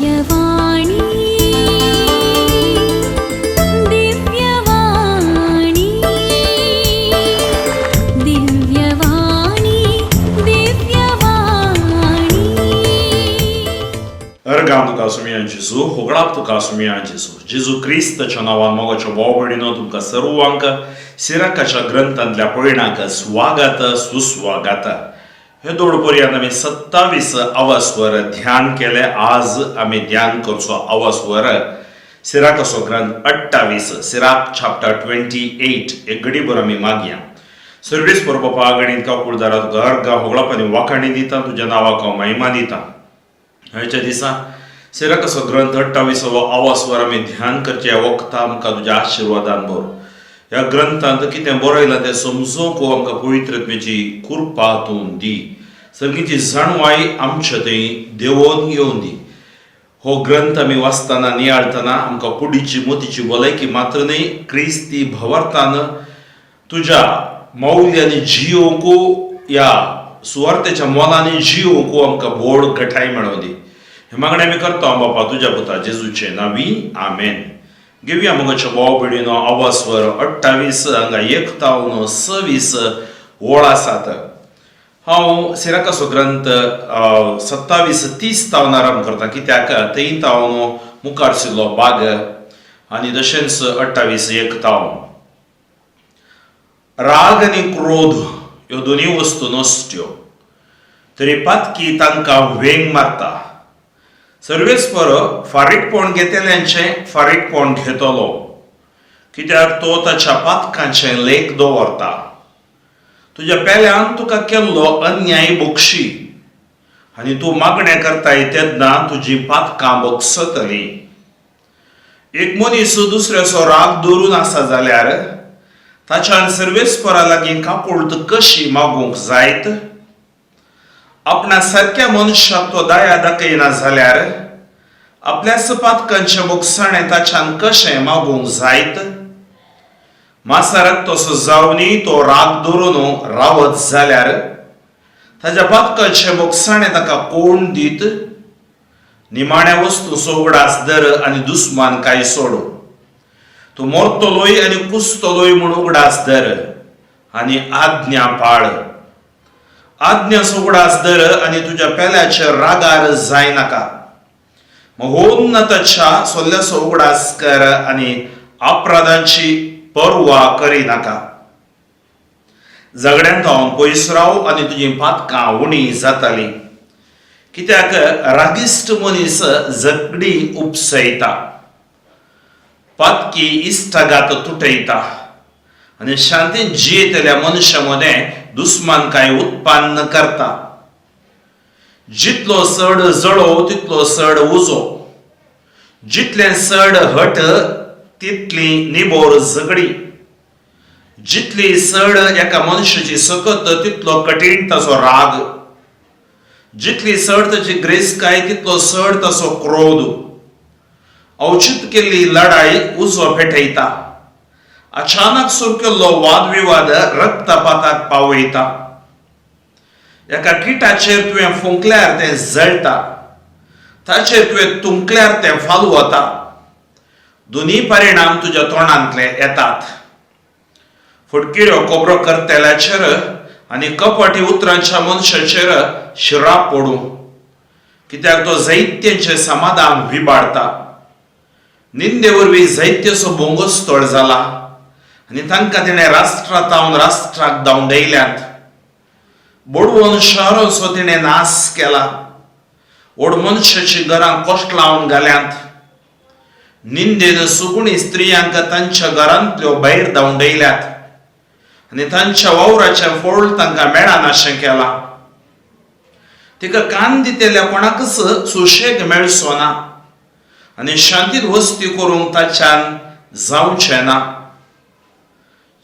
दिव्यवाणी दिव्यवाणी दिव्यवाणी दिव्यवाणी. अर्गां तुका सुमया जेजू, होगडाप तुका सुमया जेजू. जेजू क्रिस्ताच्या नांवान मोगाच्या भाव भयणीनो, तुमकां सर्वांक सिराकाच्या ग्रंथांतल्या पयणाक स्वागत सुस्वागत. हे दोड पर्यंत आमी 27 आवासवर ध्यान केलें. आज आमी ध्यान करचो आवासवर सिराकाचो ग्रंथ 28, सिराक चॅप्टर 28. एक घडीभर आमी मागया. सर्वेस्पर बापा, गणीत काकुळदारा, तुका अर्गां होगळाप आनी वाखाणी दिता. तुज्या नांवाक हांव महिमा दिता. हयच्या दिसा सिराकाचो ग्रंथ 28वो आवासवर आमी ध्यान करचे वखता आमकां तुज्या आशिर्वादान बरो. ह्या ग्रंथांत कितें बरयलां तें समजूंक आमकां पवित्रत्वेची कृपा तूं दी. सगळीची जाणवाय आमच्या थंय देवोन येवन दी. हो ग्रंथ आमी वाचतना, नियाळतना आमकां कुडीची मोतीची भलायकी मात्र न्हय, क्रिस्ती भवार्थान तुज्या मौल्यानी जियोवंक, ह्या सुवार्थेच्या मोलांनी जियोवंक आमकां व्हड घटाय मेळोवं दी. हे मागणें आमी करता बापा, तुज्या पुता जेजूचे नावी, आमेन. घेवया मोगाच्या भाव भयणीनो, आवासवर 28 हांगा 1 तावन 26 ओळ आसात. हांव सिराकाचो ग्रंथ 27 30 तावन आरंभ करता, कित्याक थंय तावन मुखार सरलो बाग आनी तशेंच 28 1 तावन. राग आनी क्रोध ह्यो दोनूय वस्तू नसत्यो, तरी पातकी तांकां वेंग मारता. सर्वेस्पर फारीकपण घेतल्यांचें फारीकपण घेतलो, कित्याक तो ताच्या पातकांचें लेख दवरता. तुज्या पेल्यान तुका केल्लो अन्याय बक्षी आनी तूं मागणें करताय तेन्ना तुजी पातकां बक्षतली. एक मनीस दुसऱ्याचो राग धरून आसा जाल्यार ताच्यान सर्वेस्परा लागीं काकुळट कशी मागूंक जायत? आपणा सारक्या मनशाक तो दया दाखयना जाल्यार आपल्याच पातकांचें बोगसाणें ताच्यान कशें मागूंक जायत? मासाराक तसो जावनी तो राग धरून रावत जाल्यार ताच्या पातकांचें बोगसाणें ताका कोण दीत? निमाण्या वस्तूचो उगडास धर आनी दुस्मान काय सोडू. तूं मरतलोय आनी कुसतलोय म्हूण उगडास धर आनी आज्ञा पाळ. आज्ञाचो उगडास धर आनी तुज्या पेल्याचेर रागार जायनाका. महोन्नताच्या सोल्ल्याचो उगडास कर आनी अपराधांची पर्वा करिनाका. झगड्यांत हांव पयस राव आनी तुजीं पातकां उणी जातालीं, कित्याक रागिश्ट मनीस झगडी उपसयता. पातकी इश्टागात तुटयता आनी शांतीन जियेतल्या मनशा मदें दुस्मानकाय उत्पन्न करता. जितलो चड जळोव तितलो चड उजो, जितलें चड हट तितली निबोर झगडी, जितली चड एका मनशाची सकत तितलो कठीण ताचो राग, जितली चड ताची ग्रेसकाय तितलो चड ताचो क्रोध. अवचित केल्ली लढाई उजो पेटयता, अचानक सुरू केल्लो वादविवाद रक्तपाताक पावयता. एका किटाचेर तुवें फुंकल्यार तें जळटा, ताचेर तुवें तुंकल्यार तें फालू वता. दोनूय परिणाम तुज्या तोंडांतले येतात. फटकिऱ्यो खबरो करतल्याचेर आनी कपटी उतरांच्या मनशाचेर शिराप पडूं, कित्याक तो जैत्यांचें समाधान विबाडता. निंदे वरवीं जैत्याचो भोंगोस्थळ जाला आनी तांकां तिणें राष्ट्रांत राष्ट्राक धांवडयल्यात. बडवून शहरांचो तिणें नाश केला, व्हड मनशाचीं घरां कोश्ट लावन घाल्यांत. निंदेन सुगुणी स्त्रियांक तांच्या घरांतल्यो भायर धांवडयल्यात आनी तांच्या वावराचें फळ तांकां मेळनाशें केलां. तिका कान दितल्या कोणाकच सुशेग मेळचो ना आनी शांतीत वस्ती करूंक ताच्यान जावचें ना.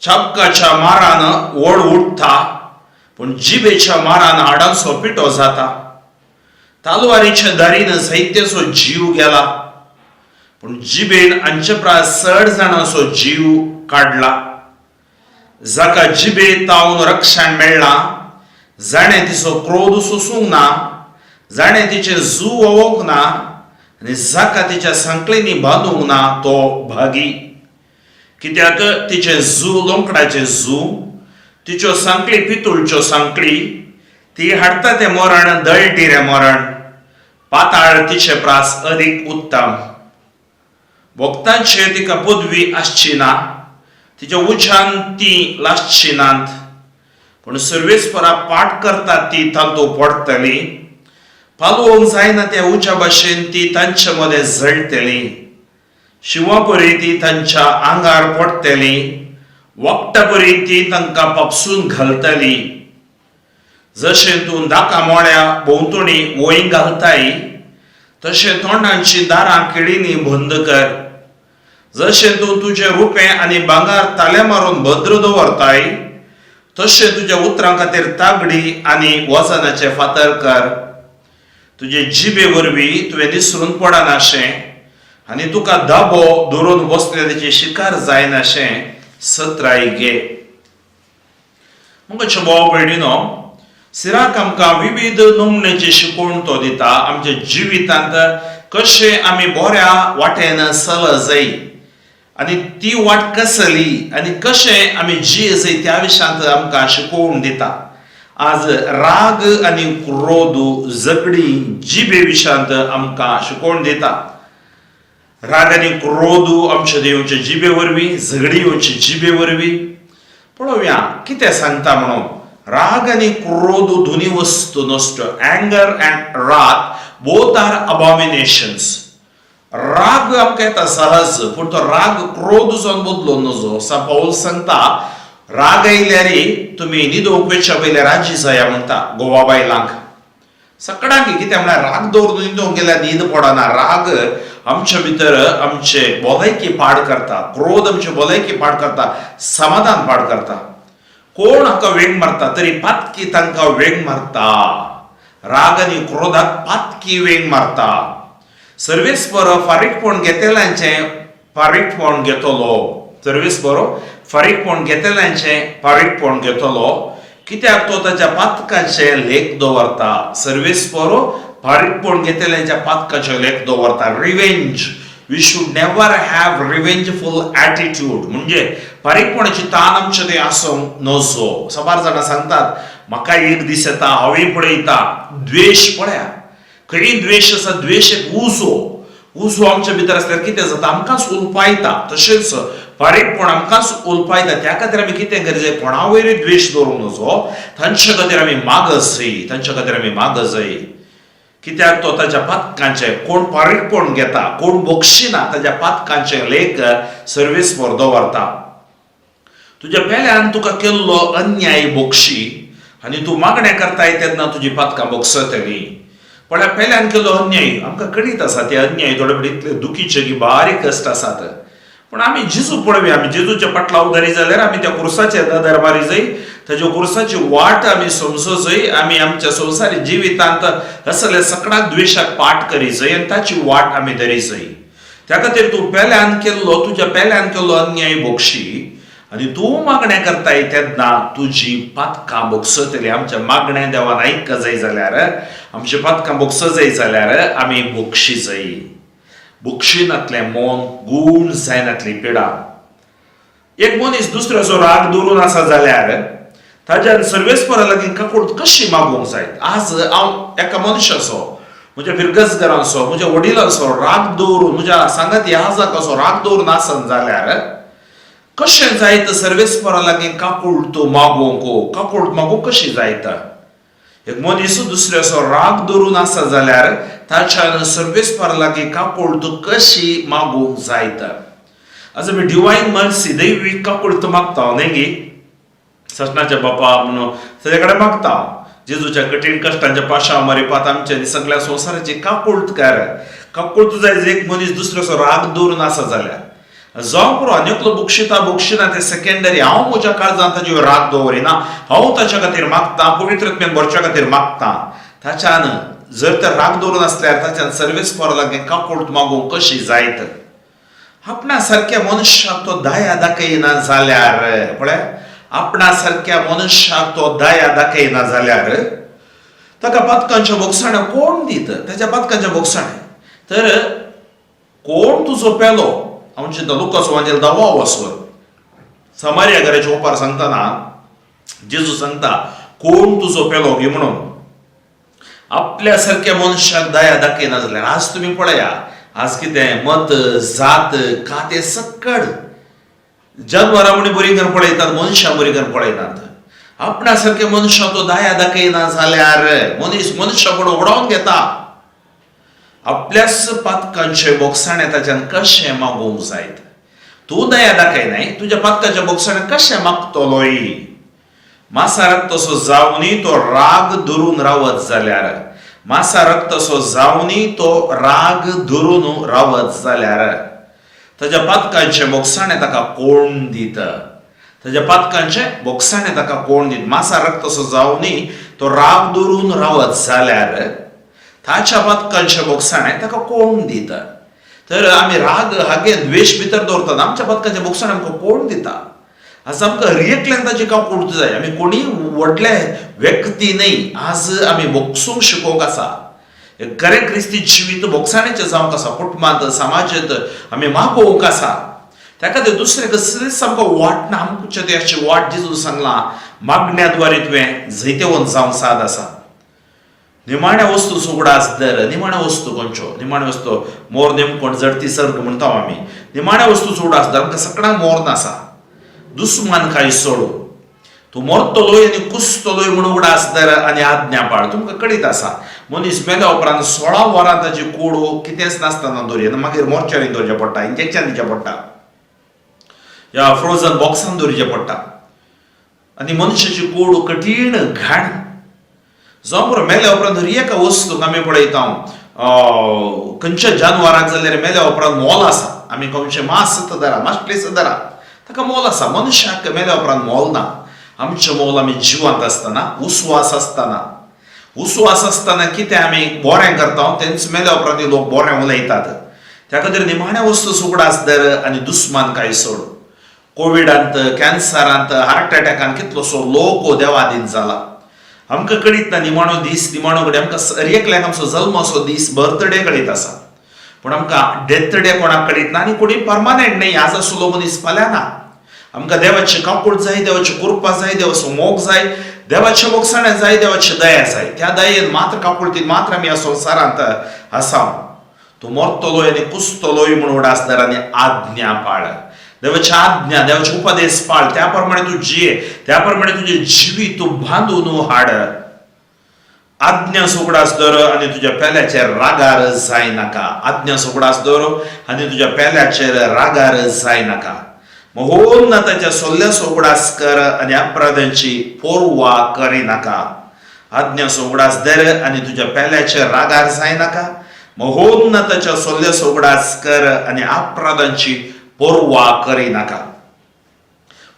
चापकाच्या मारान ओड उठता, पूण जिबेच्या मारान हाडांचो पिठो जाता. तालवारीच्या दारीन साहित्याचो जीव गेला, पूण जिबेन हांचे प्रास चड जाणांचो जीव काडला. जाका जिबे तावन रक्षण मेळ्ळां, जाणें तिचो क्रोध सोसूंक ना, जाणें तिचें जू वोवंक ना, आनी जाका तिच्या सांकळींनी बांदूंक ना तो भागी. कित्याक तिचें जू लोंकडाचें जू, तिच्यो सांकळी पितूळच्यो सांकळी, ती हाडटा तें मरण दळडिरें मरण, पाताळ तिचे प्रास अदीक उत्तम. वखदांचेर तिका पदवी आसची ना, तिच्या उज्यान ती लासची नात, पूण सर्वेस्परा पाठ करतात ती तांतू पडटली, पालोवंक जायना त्या उज्या भाशेन ती तांचे मदें जळटली, शिंवा परी ती तांच्या आंगार पडटली, वखदा परी ती तांकां पापसून घालतली. जशें तूं दाका मोळ्या भोंवतणी वंय घालताय तशें तोंडांची दारां किळींनी बंद कर. जशें तूं तुजें रुपें आनी भांगर ताले मारून भद्र दवरताय तशें तुज्या उतरां खातीर तागडी आनी वजनाचे फातर कर. तुजे जिबे वरवीं तुवें निसरून पडनाशें आनी तुका दाबो धरून बसले तेची शिकार जायनाशें सत्राय घे. मुखाच्या भाव भयणीनो, सिराक आमकां विविध नमुन्याची शिकवण तो दिता आमच्या जिवितांत कशें आमी बऱ्या वाटेन चल जाय आनी ती वाट कसली आनी कशें आमी जिये जाय त्या विशयांत आमकां शिकोवन दिता. आज राग आनी क्रोध, झगडी, जिबे विशयांत आमकां शिकोवन दिता. राग आनी क्रोध आमच्या येवचे जिबे वरवीं, झगडी येवची जिबे वरवीं. पळोवया कितें सांगता म्हणून. राग आनी क्रोध दोनी वस्तू नश्ट. Anger and wrath both are abominations. राग आमकां येता सहज, पूण तो राग क्रोध जावन बदलून नजो. सा पावल सांगता, राग आयल्यार तुमी न्हिदोवंक वचच्या पयलीं राजी जाया म्हणटा गोवा बायलांक सगळ्यांक. कितें म्हळ्यार राग दवरून न्हिदोवंक गेल्यार न्हीद पडना. राग आमच्या भितर आमचे भलायकी पाड करता, क्रोध आमचे भलायकी पाड करता, समाधान पाड करता. कोण हाका वेंग मारता तरी पातकी तांकां वेंग मारता. राग आनी क्रोधाक पातकी वेंग मारता. सर्वेस्पर फारीकपण घेतल्यांचें फारीकपण घेतलो, सर्वेस्पर फारीकपण घेतल्यांचें फारीकपण घेतलो, कित्याक तो ताच्या पातकाचें लेख दवरता. सर्वेस्पर फारीकपण घेतल्यांच्या पातकाचें लेख दवरता. Revenge, we should never have revengeful attitude. म्हणजे फारीकपणाची तान आमचे ते आसूंक नजो. साबार जाणां सांगतात, म्हाका एक दीस येता, हांवूय पळयता. द्वेश पळया खंय द्वेश आसा. द्वेश एक उजो. उजो आमच्या भितर आसल्यार कितें जाता? आमकांच उलपायता. तशेंच फारीकपण आमकांच उलपायता. त्या खातीर आमी कितें गरजें, कोणा वयरूय द्वेश दवरूंक नजो. तांचे खातीर आमी मागत जाय, तांच्या खातीर आमी मागत जाय, कित्याक तो ताच्या पातकांचे, कोण फारीकपण घेता, कोण बक्षिना, ताच्या पातकांचे लेख सर्वेस्पर दवरता. तुज्या पेल्यान तुका केल्लो अन्याय बक्षी आनी तूं मागणें करताय तेन्ना तुजी पातकां बक्षतली. पळय, पेल्यान केल्लो अन्याय आमकां कळीत आसा. ते अन्याय थोडे फावटी इतले दुखीचे की बारीक कश्ट आसात. पूण आमी जेजू पळोवया. आमी जेजूच्या पाटलाव धरी जाल्यार आमी त्या कुर्साचेर नदर मारी जाय, ताज्या कुर्साची वाट आमी समजो जाय. आमी आमच्या संवसारी जिवितांत असले सकडाक द्वेशाक पाठ करी जाय आनी ताची वाट आमी धरी जाय. त्या खातीर तूं पेल्यान केल्लो, तुज्या पेल्यान केल्लो अन्याय बक्षी आनी तूं मागणें करताय तेन्ना तुजी पातकां बक्षतली. आमच्या मागणें देवान आयक जाय जाल्यार, आमची पातकां बक्षो जाय जाल्यार आमी बक्षी जाय. बक्षिनातलें मन गूण जायनातली पिडा. एक मनीस दुसऱ्याचो राग दवरून आसा जाल्यार ताज्यान सर्वेस्परा लागीं काकूट कशी मागूंक जाय? आज हांव एका मनशाचो, म्हज्या फिरगजगरांचो, म्हज्या वडिलांचो राग दवरून, म्हज्या सांगाती आजाकाचो राग दवरून आसन जाल्यार कशें जायत सर्वेस्परा लागीं काकूट मागूंक? काकूट मागूंक कशी जायत? एक मनीस दुसऱ्याचो राग दवरून आसा जाल्यार ताच्यान सर्वेस्परा लागीं काकूट कशी मागूंक जायत? आज आमी डिवायन मर्सी, दैवीक काकूट मागता न्ही गी? ससनाच्या बापा म्हणून ताच्या कडेन मागता. जेजूच्या कठीण कश्टांच्या पाशांव मरिपात आमच्या आनी सगळ्या संवसाराची काकूट कर. काकूट जाय एक मनीस दुसऱ्याचो राग दवरून आसा जाल्यार. जावं पुरो, आनी एकलो बक्षिता बक्षिना ते सेकंडरी. हांव म्हज्या काळजान ताजेर राग दवरिना. हांव ताच्या खातीर मागता, पवित्र आत्म्यान भरच्या खातीर मागता. ताच्यान जर तर राग दवरून आसल्यार ताच्यान सर्वेस्परा लागीं काकूट मागूंक कशी जायत? आपणा सारक्या मनशाक तो दया दाखयना जाल्यार, पळय, आपणा सारक्या मनशाक तो दया दाखयना जाल्यार ताका पातकांच्या बोगसाण्या कोण दित? ताच्या पातकांच्या बोगसाणे तर कोण तुजो पेलो? हांव चिंता लुकाचो वांजेल धावो वसवर समार्या घराचे ओपार सांगतना जेजू सांगता कोण तुजो पेलो गी म्हणून. आपल्या सारक्या मनशाक दया दाखयना जाल्यार आज तुमी पळया, आज कितें मत जात काते सक्कड जनवरां म्हणी बरी करून पळयतात, मनशां बरी करून पळयनात. आपणा सारक्या मनशाक तो दया दाखयना जाल्यार मनीस मनशा कडेन उडोवन घेता. आपल्याच पातकांचे बोगसाणे ताच्यान कशें मागूंक जायत? तूं दया दाखयनाय, तुज्या पातकाच्या बोगसाणे कशें मागतलोय? मासा रक्त तसो जावनी तो राग धरून रावत जाल्यार, मासा रक्त तसो जावनी तो राग धरून रावत जाल्यार ताज्या पातकांचे बोगसाणे ताका कोण दित? ताज्या पातकांचे बोगसाणे ताका कोण दित? मासा रक्त तसो जावनी तो राग धरून रावत जाल्यार ताच्या पातकांचे बोगसाणे ताका कोण दिता? तर आमी राग हागे द्वेश भितर दवरतात, आमच्या पातकांचे बोगसाणे आमकां कोण दिता? आज आमकां हर एकल्याक ताची काकूट जाय. आमी कोणीय व्हडले व्यक्ती न्हय, आज आमी बोगसूंक शिकोवंक आसा. खरें क्रिस्ती जिवीत बोगसाणेचें जावंक आसा. कुटुंबांत समाजांत आमी मागोवंक आसा. त्या खातीर दुसरें कसलीच आमकां वाट ना. आमच्या ते अशी वाट जेजून सांगलां, मागण्या द्वारे तुवें जैतेवंत जावंक साद आसा. निमाण्या वस्तू उगडास दर. निमाण्या वस्तू खंयच्यो? निमाण्या वस्तू मोर नेमकोण जडती सर्ग म्हणटा आमी. निमाण्या वस्तू उगडास दर. आमकां सगळ्यांक मोर आसा. दुस्मान काय सोडू, तूं मरतलोय आनी कुसतलोय म्हूण उगडास दर आनी आज्ञा पाळ. तुमकां कळीत आसा, मनीस मेल्या उपरांत 16 वरां ताची कूड कितेंच नासतना दवरी आनी मागीर मोर्चारीन दवरचें पडटा, इंजेक्शन दिवचें पडटा, ह्या फ्रोजन बॉक्सान दवरचें पडटा. आनी मनशाची कूड कठीण घाण जावं पुरो. मेल्या उपरांत हर एका वस्तूक आमी पळयता, खंयच्या जानवराक जाल्यार मेल्या उपरांत मोल आसा. आमी खंयचें मास धरा, मासलेस धरा, ताका मोल आसा. मनशाक मेल्या उपरांत मोल ना. आमचें मोल आमी जिवंत आसतना, उस्वास आसतना, उस्वास आसतना कितें आमी बरें करता तेंच मेल्या उपरांत लोक बरें उलयतात. त्या खातीर निमाण्या वस्तू उगडास दर आनी दुस्मान काय सोड. कोविडांत, कॅन्सरांत, हार्ट अटॅकान कितलोसो लोक देवादीन जाला. आमकां कळीत ना निमाणो दीस, निमाणो घडी. आमकां हर एकल्याक आमचो जल्माचो दीस, बर्थडे कळीत आसा, पूण आमकां डेथ डे कोणाक कळीत ना. आनी कोणी परमानंट न्हय. आज आसलो मनीस फाल्यां ना. आमकां देवाची काकूट जाय, देवाची कृपा जाय, देवाचो मोग जाय, देवाचे मोगसाणे जाय, देवाची दया जाय. त्या दयेन मात्र, काकुळतीन मात्र आमी ह्या संवसारांत आसा. तूं मरतलोय आनी कुसतलोय म्हूण उगडास दर आनी आज्ञा पाळ. देवाची आज्ञा, देवाचे उपदेश पाळ, त्या प्रमाणे तूं जिये, त्या प्रमाणे तुजें जिवीत तूं बांदून हाड. आज्ञा उगडास दवर आनी तुज्या पेल्याचेर रागार जायनाका. आज्ञा उगडास दवर आनी तुज्या पेल्याचेर रागार जायनाका. महोन्नताच्या सोल्ल्याचो उगडास कर आनी अपराधांची पोरवा करिनाका. आज्ञा उगडास दर आनी तुज्या पेल्याचेर रागार जायनाका. महोन्नताच्या सोल्ल्याचो उगडास कर आनी अपराधांची पोरवा करिनाका.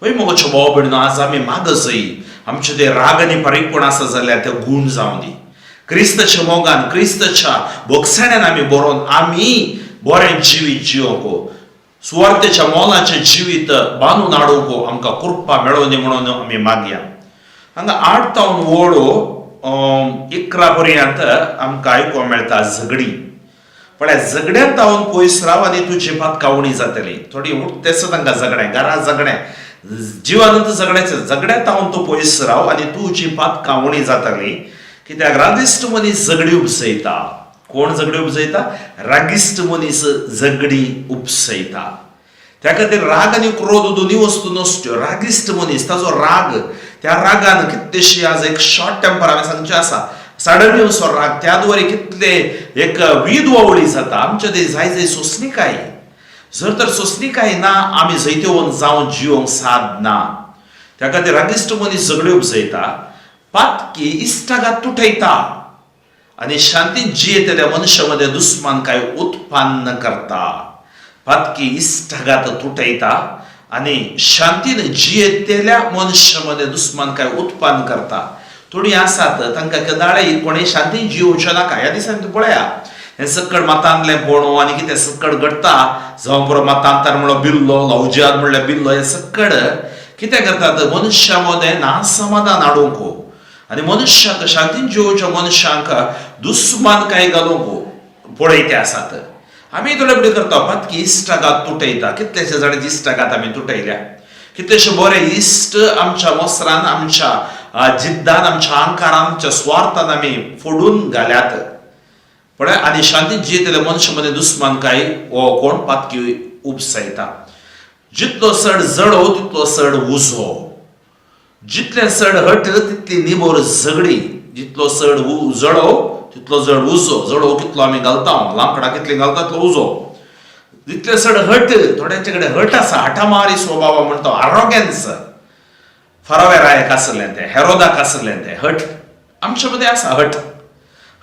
वय मोगाच्यो भाव भयणीनो, आज आमी मागजय आमचे ते राग आनी परीकपण आसा जाल्यार ते गूण जावं दी. क्रिस्ताच्या मोगान, क्रिस्ताच्या बोगसाण्यान आमी बरोवन आमी बरें जिवीत जियोंक, सुवार्थेच्या मोलाचें जिवीत बांदून हाडूंक आमकां कृपा मेळोवनी म्हणून आमी मागया. हांगा 8 तावन ओळो 11 पर्यंत आमकां आयकूंक मेळटा झगडी. पळय, झगड्यान तावन पयस राव आनी तुजी पातकां उणी जातली. थोडी उठतेच तांकां झगडें, घरा झगडें, जिवानंत झगड्याचें. झगड्या तावन तूं पयस राव आनी तुजी पातकां उणी जातली. कित्याक रागिश्ट मनीस झगडी उपसयता. कोण झगडी उपजयता? रागिश्ट मनीस झगडी उपसयता. त्या खातीर राग आनी क्रोध दोन्ही वस्तू नसत्यो. रागिश्ट मनीस, ताजो राग, त्या रागान कितलेशी आज एक शॉर्ट टेम्पर हांवें सांगचें आसा, सडनली असो राग, त्या द्वारे कितले एक वीद वावळी जाता. आमच्या ते जाय जाय सोंसणीकाय. जर तर सोंसणीकाय ना, आमी जैतेवंत जावन जिवंक साद ना. त्या खातीर रागिश्ट मनीस झगडी उपजयता. पातकी इश्टागात तुटयता आनी शांतीन जियेतल्या मनशा मदें दुस्मान काय उत्पन्न करता. पातकी इश्टागात तुटयता आनी शांतीन जियेतल्या मनशा मदें दुस्मान काय उत्पन्न करता. थोडीं आसात तांकां केदाळे कोणें शांतीन जियोवचें नाका. ह्या दिसांनी तूं पळया, हें सक्कड मतांतलें कोण आनी कितें सक्कड घडटा. जावं पुरो मतांतर म्हणलो बिल्लो, लवजिहाद म्हणल्यार बिल्लो, हें सक्कड कितें करतात? मनशा मदें नासमाधान हाडूंक आनी मनशाक, शांतीन जियोवच्या मनशांक दुस्मान काय घालूंक. पळयते आसात. आमी थोडे फुडें करता पातकी इश्टागात तुटयता. कितलेशे जाणांची इश्टागात आमी तुटयल्या. कितलेशे बरे इश्ट आमच्या मोसरान, आमच्या जिद्दान, आमच्या अहंकारान, आमच्या स्वार्थान आमी फोडून घाल्यात. पळय, आनी शांतीत जियेतले मनशा मदीं दुस्मानकाय हो कोण पातकी उपसायता. जितलो चड जळोव तितलो चड उजो, जितलें चड हट तितली निबोर झगडी. जितलो चड जळोव तितलो चड उजो. जळोव कितलो आमी घालता, लांकडां कितलीं घालता तितलो उजो. जितलें चड हट, थोड्यांचे कडेन हट आसा, हटामारी स्वभाव म्हणटा, आरोगेन्स. फरावेरायक आसलें तें, हेरोदाक आसलें तें हट. आमचे मदें आसा हट.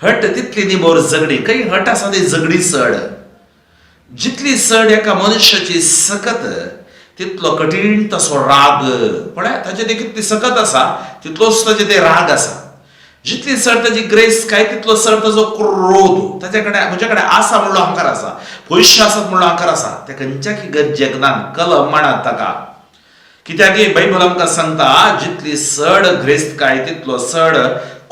हट तितली निबोर झगडी. खंय हट आसा ती झगडी चड. जितली चड एका मनशाची सकत तितलो कठीण तसो राग. पळय, ताचे ते कितली सकत आसा तितलोच ताचे ते राग आसा. जितली चड ताची ग्रेस काय तितलो चड ताचो क्रोध. ताचे कडेन म्हजे कडेन आसा म्हणलो अहंकार आसा, पयशे आसात म्हणलो अहंकार आसा. ते खंयच्या गरजेक ना कलम म्हणत ताका. कित्याक बायबल आमकां सांगता जितली चड ग्रेस्तकाय तितलो चड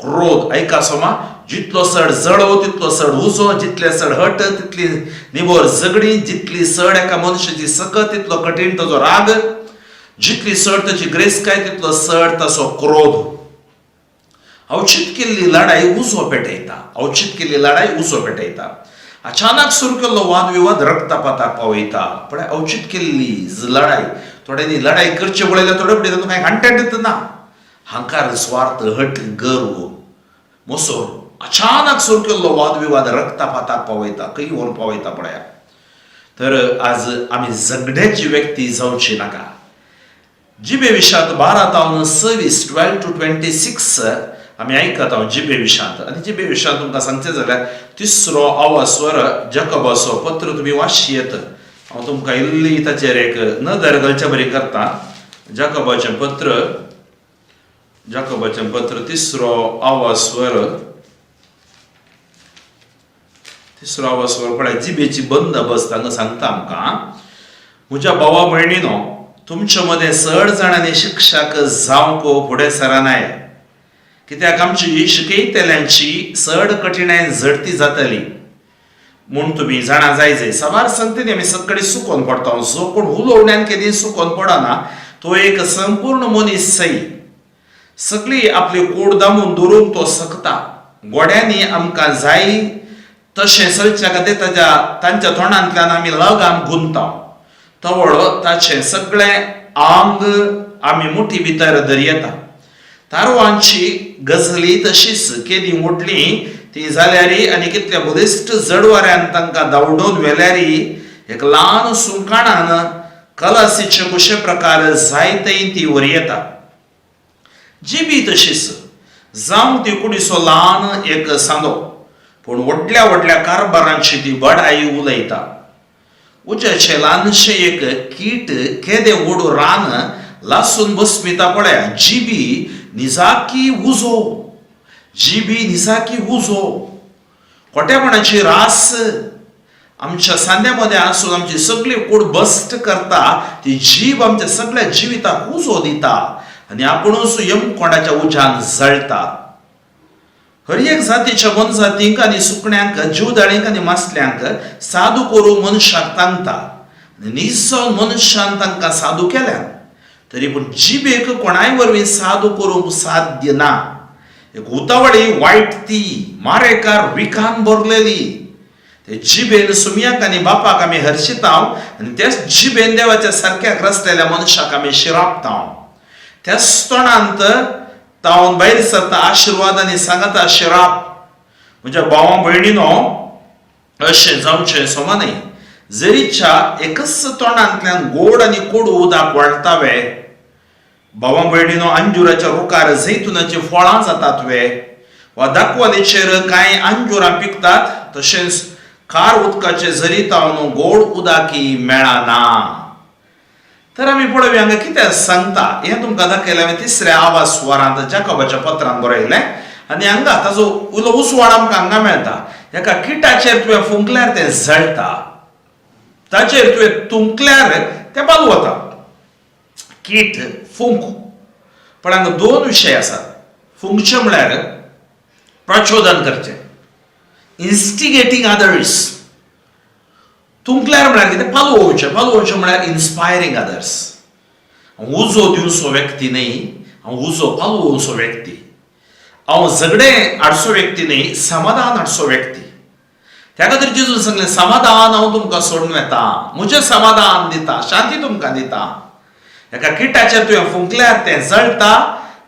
क्रोध. आयका सोमा, जितलो चड जळोव तितलो चड उजो, जितले चड हट तितली निबोर झगडी, जितली चड एका मनशाची सकत तितलो कठीण ताजो राग, जितली चड ताची ग्रेस्तकाय तितलो चड ताचो क्रोध. अवचीत केल्ली लढाई उजो पेटयता. अवचीत केल्ली लढाई उजो पेटयता. अचानक सुरू केल्लो वादविवाद रक्तपाताक पावयता. पळय, अवचीत केल्ली लढाई, थोड्यांनी लढाई करचे पळयल्यार थोडे फुडें तातूंत कांय कंटेंट ना. हांकार, स्वार्थ, हट, गर्व, मोसोर. अचानक सुरू केल्लो वादविवाद रक्तपाताक पावयता, खंय व्हरून पावयता पळया. तर आज आमी झगड्याची व्यक्ती जावची नाका. जिबे विशांत 12 तावन 26, 12 टू 26 आमी आयकत हांव जिबे विशांत. आनी जिबे विशांत तुमकां सांगचें जाल्यार तिसरो आवाज स्वर जकबाचो पत्र तुमी वाचयेत. हांव तुमकां इल्ली ताचेर एक नदर घालचे बरी करता. जकबाचें पत्र, जकबाचें पत्र तिसरो आवाज स्वर, तिसरो आवाज स्वर. पळय, जिबेची बंदोबस्त हांगा सांगता आमकां. म्हज्या भावा भयणीनो, तुमचे मदें चड जाणांनी शिक्षक जावंक फुडें सरनाय, कित्याक आमची शिकयतल्यांची चड कठीणाय झडती जातली म्हूण तुमी जाणा जाय जाय. साबार संगतींनी आमी सगळी सुकोन पडटा. जो कोण उलोवण्यान केन्ना सुकोन पडना तो एक संपूर्ण मनीस सई. सगळी आपली कूड दामून दवरूंक तो शकता. गोड्यांनी आमकां जाय तशें चलच्या खातीर ताच्या तांच्या तोंडांतल्यान आमी लगाम गुंता. तवळ ताचें सगळें आंग आमी मुठी भितर दरयता. तारवांची गजली तशीच, केदी व्हडली ती जाल्यारी आनी कितल्या बलिश्ट जडवाऱ्यान तांकां धांवडोवन व्हेल्यारी एक ल्हान सुंकाणान कलासीचे कशे प्रकार जायतय ती वरयता. जिबी तशीच, जावं ती कुडीचो ल्हान एक सांदो, पूण व्हडल्या व्हडल्या कारभारांची ती बडाई उलयता. उज्याचें ल्हानशें एक कीट केदें व्हड रान लासून बसमिता पळया. जिबी निजाकी उजो, जिबी निजाकी उजो, खोटेपणाची रास आमच्या सांद्या मदें आसून आमची सगळी कूड बस्ट करता. ती जीब आमच्या सगळ्या जिविताक उजो दिता आनी आपुणूच यमकोंडाच्या उज्यान जळटा. हर एक जातीच्या मोनजातींक आनी सुकण्यांक, जिवदाळींक आनी मासल्यांक सादू करूंक मनशाक तांकता आनी नीज जावन मनशान तांकां सादू केल्यात, तरी पूण जिबेक कोणाय वरवीं सादू करूंक साध्य ना. एक उतावळी वायट ती, मारेकार विखान भरलेली. ते जिबेन सुमयाक आनी बापाक आमी हरशिताव आनी त्याच जिबेन देवाच्या सारक्याक रचलेल्या मनशाक आमी शिरापताव. त्याच तोंडांत तावन भायर सरता आशिर्वाद आनी सांगता शिराप. म्हज्या भावा भयणीनो, अशें जावचें समा न्हय. जरीच्या एकच तोंडांतल्यान गोड आनी कोडू उदक वाडटावे? भावा भयणीनो, अंजुराच्या रुखार जैतुनाचीं फळां जातात वे, वा दाखवालीचेर कांय अंजुरां पिकतात? तशेंच खार उदकाचे झरी तावन गोड उदकी मेळना. तर आमी पळोवया हांगा कितें सांगता हें तुमकां दाखयलें हांवें. तिसऱ्या आवाज स्वरांत जाकोबाच्या पत्रान बरयलें आनी हांगा ताजो उलो उसवाड आमकां हांगा मेळटा. एका किटाचेर तुवें फुंकल्यार तें जळटा, ताचेर तुवें तुंकल्यार तें बालू वता. कीट, फुंक. पण हांगा दोन विशय आसात. फुंकचें म्हळ्यार प्रचोदन करचें, इन्स्टिगेटींग अदर्स. तुंकल्यार म्हळ्यार कितें? पालोवचें. पालोवचें म्हळ्यार इन्स्पायरींग अदर्स. हांव उजो दिवचो व्यक्ती न्हय, हांव उजो पालोवचो व्यक्ती. हांव झगडें हाडचो व्यक्ती न्हय, समाधान हाडचो व्यक्ती. त्या खातीर जेजून सांगलें, समाधान हांव तुमकां सोडून वता, म्हजें समाधान दिता, शांती तुमकां दिता. एका किटाचेर तुवें फुंकल्यार तें जळटा,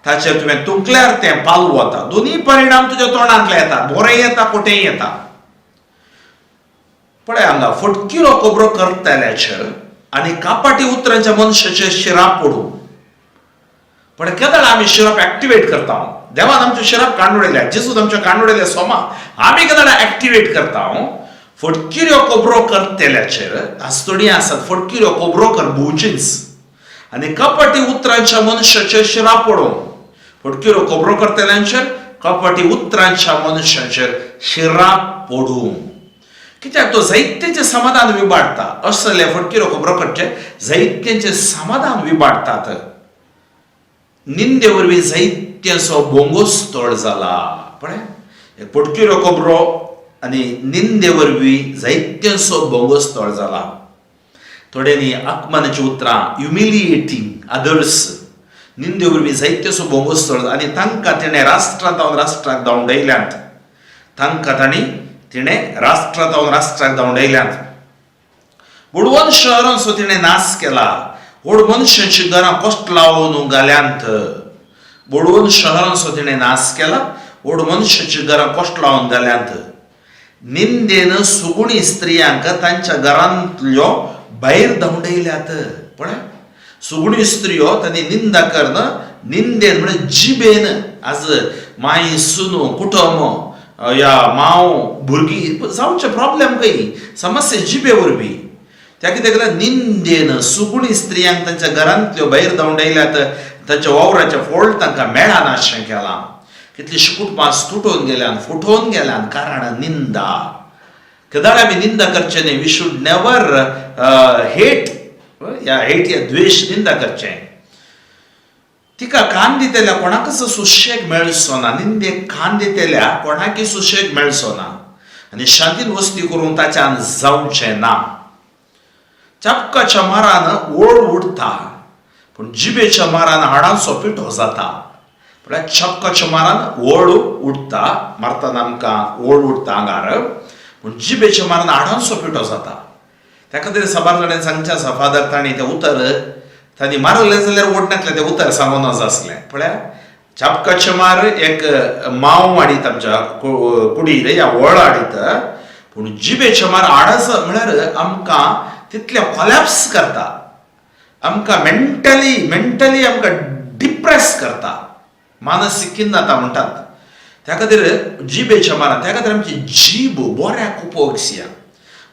ताचेर तुवें तुंकल्यार तें पालवता. दोनूय परिणाम तुज्या तोंडांतले येता, बरें येता, खोटेंय येता. पळय हांगा, फटकिरो खबरो करतल्याचेर आनी कापाटी उतरांच्या मनशाचेर शिराप पडूं. पण केदळ आमी शिरप एक्टिवेट करता? देवान आमचें शिरप काडून उडयल्या, जेजून आमचें काडून उडयलें सोमा. आमी केदळ एक्टिवेट करता? फटकिऱ्यो खबरो करतल्याचेर, आज थोडीं आसात फटकिऱ्यो खबरो कर भोवचीच, आनी कपटी उतरांच्या मनशाचेर शिराप पडूं. फटकिऱ्यो खबरो करतल्यांचेर, कपटी उतरांच्या मनशाचेर शिराप पडूं. कित्याक तो जायत्यांचें समाधान विबाडटा. असले फटकिऱ्यो खबरो करचे जायत्यांचें समाधान विबाडटात. निंदे वरवीं जायत्यांचो बोंगोस्तळ जाला. पळय, एक फटकिऱ्यो खबरो आनी निंदे वरवीं जायत्यांचो बोंगोस्तळ जाला. थोड्यांनी अपमानाची उतरां, ह्युमिलिएटींग अदर्स. निंदे वरवीं जायत्याचो बोंगोस्तळ आनी तांकां तिणें राष्ट्रांत राष्ट्राक धांवडयल्यात. तांकां तांणी तिणें राष्ट्रांत राष्ट्राक धांवडयल्यात. बुडवण शहरांचो तिणें नाश केला, व्हड मनशांची घरां कश्ट लावन घाल्यांत. बुडवून शहरांचो तिणें नाश केला, व्हड मनशाची घरां कश्ट लावन घाल्यांत. निंदेन सुगुणी स्त्रियांक तांच्या घरांतल्यो भायर धांवडयल्यात. पळय, सुगुणी स्त्रियो तांणी निंदा करून, निंदेन म्हणजे जिबेन. आज माय सुनो, कुटुंब या माव भुरगीं जावचे प्रॉब्लेम, खंय समस्या जिबे वरवीं. त्या कितें केलें? निंदेन सुगुणी स्त्रियांक तांच्या घरांतल्यो भायर धांवडयल्यात. तांच्या वावराचें फळ तांकां मेळना अशें केलां. कितलीशीं कुटुंबां तुटून गेल्यान, फुटोवन गेल्यान, कारण निंदा. केदाळ आमी निंदा करचें न्ही. We should never hate या हेट या द्वेश, निंदा करचें. तिका कान दितल्या कोणाकच सुशेग मेळचो ना. निंदेक कान दितल्या कोणाकय सुशेग मेळचो ना आनी शांतीन वस्ती करूंक ताच्यान जावचें ना. चापकाच्या मारान ओळ उडटा, पूण जिबेच्या मारान हाडांचो पिठो जाता. म्हळ्यार चापकाच्या मारान ओळ उडटा, मारतना आमकां ओळ उडटा आंगार, पूण जिबेच्या मारान हाडांचो पिठो जाता. त्या खातीर साबार जाणांनी सांगचें आसा, फादर, तांणी तें उतर तांणी मारलें जाल्यार ओडनातलें, तें उतर सांगूं नजो आसलें. पळया, चापकाचे मार एक माव हाडीत आमच्या कुडीर या वळ हाडीत, पूण जिबेचे मार हाडाचो, म्हळ्यार आमकां तितलें कोलॅप्स करता, आमकां मेंटली मेंटली आमकां डिप्रेस करता, मानसीक खिन्नता म्हणटात. त्या खातीर जिबेच्या मारान, त्या खातीर आमची जीब बऱ्याक उपयोगसया,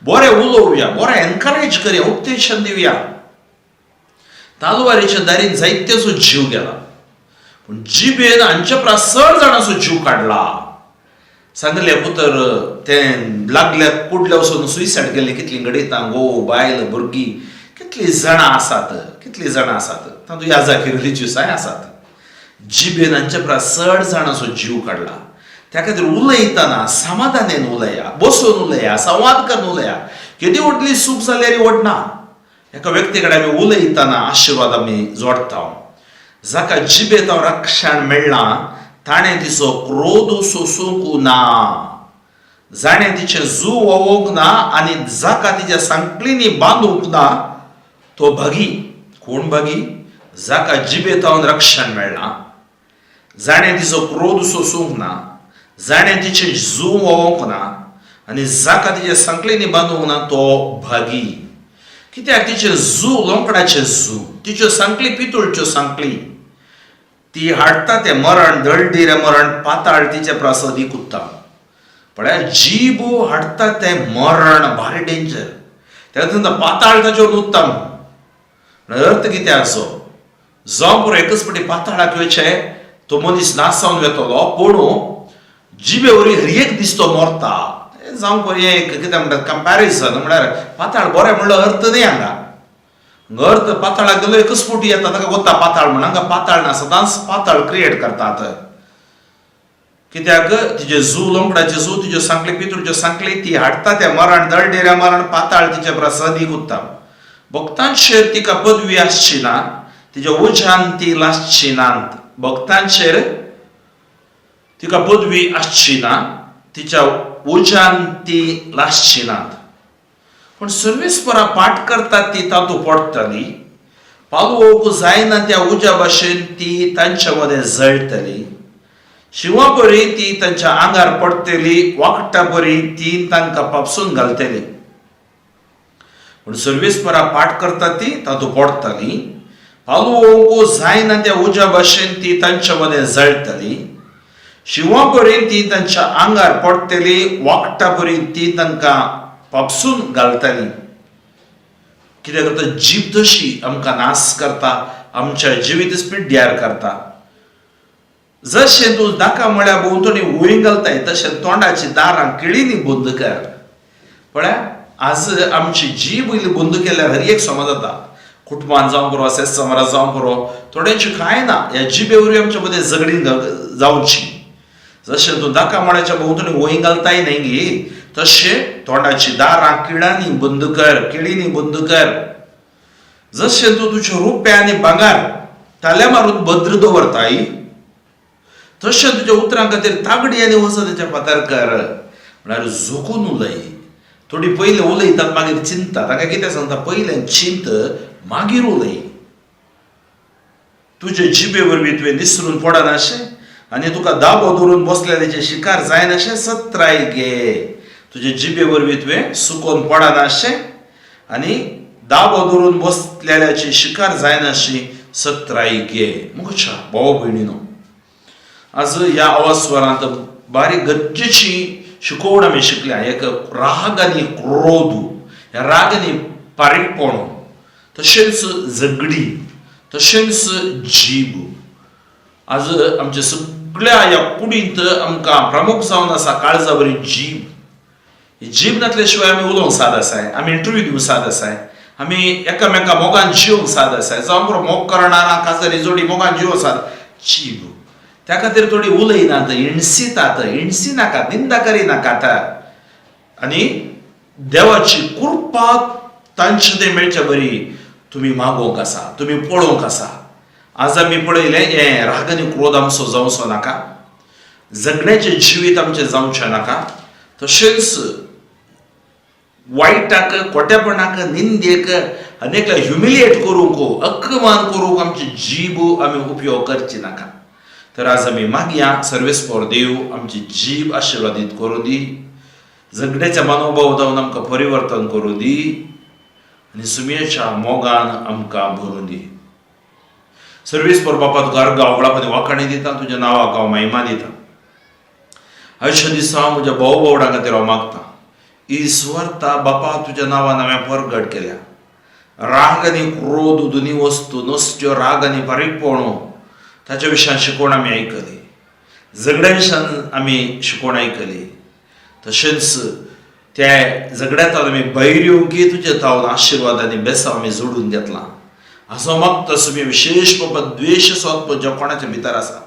बरें उलोवया, बरें एनकरेज करया, उत्तेजन दिवया. तालवारीच्या दारीन जायत्याचो जीव गेला, पूण जिबेन हांच्या परस चड जाणांचो जीव काडला. सांगले पुतर तें लागल्या कुडल्या वचून सुयसायड केल्ली कितलीं घडयता. घोव, बायल, भुरगीं, कितलीं जाणां आसात, कितलीं जाणां आसात. तातूंत याजाकी रिलिजियसाय आसात. जिबेन हांच्या परस चड जाणांचो जीव काडला. त्या खातीर उलयतना समाधानेन उलया, बसून उलया, संवाद करून उलया. केदी व्हडली चूक जाल्यार व्हडना, एका व्यक्ती कडेन आमी उलयतना आशिर्वाद आमी जोडटा. जाका जिबेत रक्षण मेळ्ळां ताणें तिचो क्रोध सोसूंक ना, जाणें तिचें जू व्होवोंक ना आनी जाका तिच्या सांकळींनी बांदूंक ना तो भागी. कोण भागी? जाका जिबेतावन रक्षण मेळ्ळां, जाणें तिचो क्रोध सोसूंक ना, जाणें तिचें जू व्होवोंक ना आनी जाका तिच्या सांकळींनी बांदूंक ना तो भागी. कित्याक तिचें जू लोंकडाचें जू, तिच्यो सांकळी पितूळच्यो सांकळी. ती हाडटा तें मरण, दळडीर मरण, पाताळ तिचे प्रासदी कुत्ता. पळय, जीब हाडटा तें मरण, भारी डेंजर. तेन्ना पाताळ ताचेर उत्तम. अर्थ कितें आसो? जावं पुरो, एकच फावटी पाताळाक वयचें, तो मनीस नाश जावन वेतलो, पूण जिबे वरवीं हर एक दीस तो मरता. जावं पुरो, हें एक कितें म्हणटात, कंपॅरिजन. म्हळ्यार पाताळ बरें म्हणलो अर्थ न्ही हांगा. अर्थ पाताळाक गेलो, एकच फावटी येता, ताका गोता पाताळ म्हण. हांगा पाताळ ना, सदांच पाताळ क्रिएट करतात. कित्याक तिजे जू लोंकडाचे जू, तिज्यो सांकली पितूळच्यो सांकली, ती हाडटा त्या मरण दळडेऱ्या मरण पाताळ तिच्या प्रसादीक उत्तम. भक्तांचेर तिका पदवी आसची ना, तिच्या उज्यान ती लासची नात. भक्तांचेर तिका पदवी आसची ना, तिच्या उज्यान ती लासची नात. पूण सर्वेस्परा पाठ करतात ती तातूंत पडटली, पालोवंक जायना त्या उज्या भाशेन ती तांच्या मदें जळटली. शिंवा परी ती तांच्या आंगार पडटली, वागटा परी ती तांकां पापसून घालतली. पूण सर्वेस्परा पाठ करतात ती तातूंत पडटली, पालोवंक जायना त्या उज्या भाशेन ती तांच्या मदें जळटली. शिंवा परी ती तांच्या आंगार पडटली, वागटा परी ती तांकां पापसून घालतली. कित्याक करता? जीब तशी आमकां नाश करता, आमच्या जिवीत पिड्ड्यार करता. जशें तूं दाका म्हळ्यार भोंवतणी वंय घालताय, तशें तोंडाची दारां किळींनी बंद कर. पळया, आज आमची जीब इल्ली बंद केल्यार हर एक समज जाता. कुटुंबान जावं पुरो, सेस समारात जावं पुरो, थोड्यांची कांय ना, ह्या जिबे वरवीं आमच्या मदें झगडीं जावची. जशें तूं दाका माळ्याच्या भोंवतणी वंय घालताय न्ही गी, तशें तोंडाची दारां किळांनी बंद कर, किळींनी बंद कर. जशें तूं तुज्यो रुप्या आनी भांगर ताल्या मारून भद्र दवरताय, तशें तुज्या उतरां खातीर तागडी आनी वसतेच्या फातर कर. म्हळ्यार झोकून उलय. थोडी पयलें उलयतात, मागीर चिंततात. तांकां कितें सांगता? पयलें चिंत, मागीर उलय. तुजे जिबे वरवीं तुवें निसरून पडनाशें आनी तुका दाबो धरून बसलेल्याचे शिकार जायनाशें सत्राय घे. तुजे जिबे वरवीं तुवें सुकोन पडनाशें आनी दाबो धरून बसलेल्याची शिकार जायनाशी सत्राय घे. मुगच्या भाव भयणीनो, आज ह्या अवस्वरांत बारीक गरजेची शिकोवण आमी शिकल्या. एक राग आनी क्रोध, ह्या राग आनी बारीकपण, तशेंच झगडी, तशेंच जीब. आज आमच्या सगळ्या ह्या कुडींत आमकां प्रमुख जावन आसा काळजा बरी जीब. ही जीब नासल्या शिवाय आमी उलोवंक साद आसाय, आमी इंटरव्यू दिवंक साद आसाय, आमी एकामेका मोगान जिवंक साद आसाय. जावं बरो मोग करणारा काजारी जोडी मोगान जिवंक साद जीब. त्या खातीर थोडी उलयनात, हिणसितात. हिणसी नाकात, निंदा करिनाकात आनी देवाची कृपा तांचे ते मेळचे बरी तुमी मागोवंक आसा, तुमी पळोवंक आसा. आज आमी पळयलें, हें राग आनी क्रोध आमचो जावचो नाका, झगड्याचें जिवीत आमचें जावचें नाका. तशेंच वायटाक, खोटेपणाक, निंदेक आनी एकल्या ह्युमिलिएट करूंक, अकमान करूंक आमची जीब आमी उपयोग करची नाका. तर आज आमी मागया, सर्वेस्पर देव आमची जीब आशिर्वादीत करूं दी, झगड्याच्या मनोभाव जावन आमकां परिवर्तन करूं दी आनी सुमयेच्या मोगान आमकां भरून दी. सर्वेस्पर बापा, तुका अर्गां, होगळाप आनी वाखाणी दिता. तुज्या नांवाक हांव महिमा दिता. आयच्या दिसा म्हज्या भाव भावडां खातीर हांव मागता. ईश्वरता बापा, तुज्या नांवान हांवें परगट केल्या. राग आनी क्रोध दोनी वस्तू नसत्यो. राग आनी बारीकपण ताच्या विशयान शिकवण आमी आयकली, झगड्या विशयान आमी शिकवण आयकली. तशेंच त्या झगड्यांत आमी भायर येवंक तुज्या तावन आशिर्वाद आनी बेसांव आमी जोडून घेतला. असो मागता तुमी विशेष बाबा, द्वेश स्वत्व ज्या कोणाच्या भितर आसा,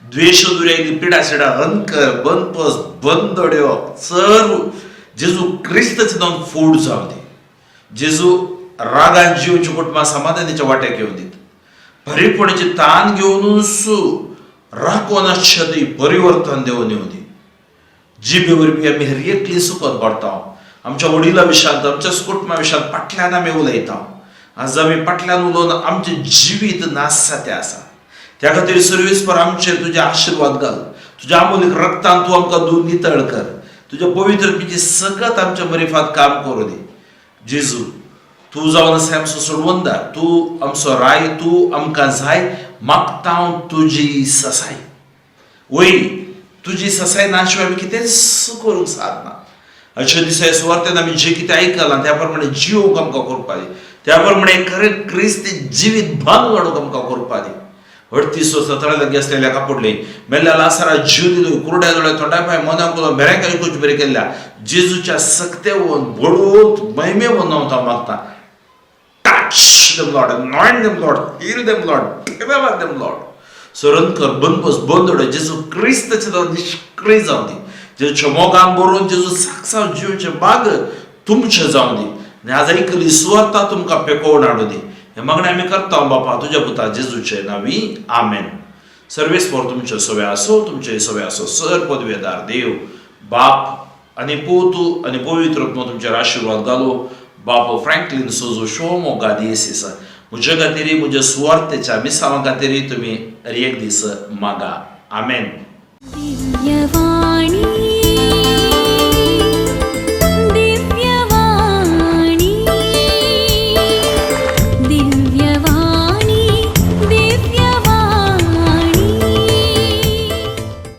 द्वेश दुर्यायली पिडा सिडा अनकर बंदपस बंदड्यो सर्व जेजू क्रिस्ताचे नांवान फोड जावं दी. जेजू, रागान जिवची कुटुंबां समाधानाच्या वाट्याक येवन दीत. बारीकपणाची तान घेवनूच राखून आसचे दी, परिवर्तन देवन येवं दी. जिबे वरवीं आमी हर एकली सुकोत पडटा. आमच्या वडिला विशयांत, आमच्या कुटुंबा विशयांत फाटल्यान आमी उलयता. आज आमी फाटल्यान उलोवन आमचें जिवीत नाश जाते आसा. त्या खातीर सर्वेस्पर, आमचेर तुजे आशिर्वाद घाल. तुज्या आमोलीक रक्तान तूं आमकां दूद नितळ कर. तुज्या पवित्र आत्म्याची सकत आमच्या मरिफात काम करूं दी. जेजू, तूं जावन आसा आमचो सोडवंदार, तूं आमचो राय, तूं आमकां जाय. मागता हांव तुजी ससाय. वय, तुजी ससाय ना शिवाय आमी कितेंच करूंक सादना. अशा दिसा सुवार्तेन आमी जें कितें आयकलां त्या प्रमाणे जिवंक आमकां करपा दी. त्या प्रमाणे खरें क्रिस्ती जिवीत बांदून हाडूंक आमकां करपा दी. 38 वर्सां तळे लागीं आसलेल्या कापुडले, मेल्ल्या लासारा जीव दिलो, कुरड्या दोळ्या तोंडा पाय मोन्याक उलो भेऱ्यांक आयकुच बरें केल्ल्या जेजूच्या सक्तेवन बडोत महिमेवन हांव मागता. Touch them, Lord. Anoint them, Lord. Heal them, Lord. Deliver them, Lord. Saran कर, बंदबस बंद उडय. जेजू क्रिस्ताचे नांवान निश्क्रिय जावं दी. जेजूच्या मोगान बरोवन जेजू साक्षात जिवचे बाग तुमचें जावं दी आनी आज ऐकली सुवार्ता तुमकां पेकोवन हाडूं दी. हें मागणें आमी करता बापा तुज्या पुता जेजूचे नांवी, आमेन. सर्वेस्पर तुमचे सवे आसो. तुमचे सवे आसो सर पदवेदार देव बाप आनी पूत आनी पवित्र आत्मो तुमचेर आशिर्वाद घालू. बाप फ्रँकलीन सोजो शोमो गादयेसीस, म्हज्या खातीर, म्हज्या सुवार्थेच्या मिसांवा खातीर तुमी हर एक दीस मागा. आमेन. दिव्यवाणी.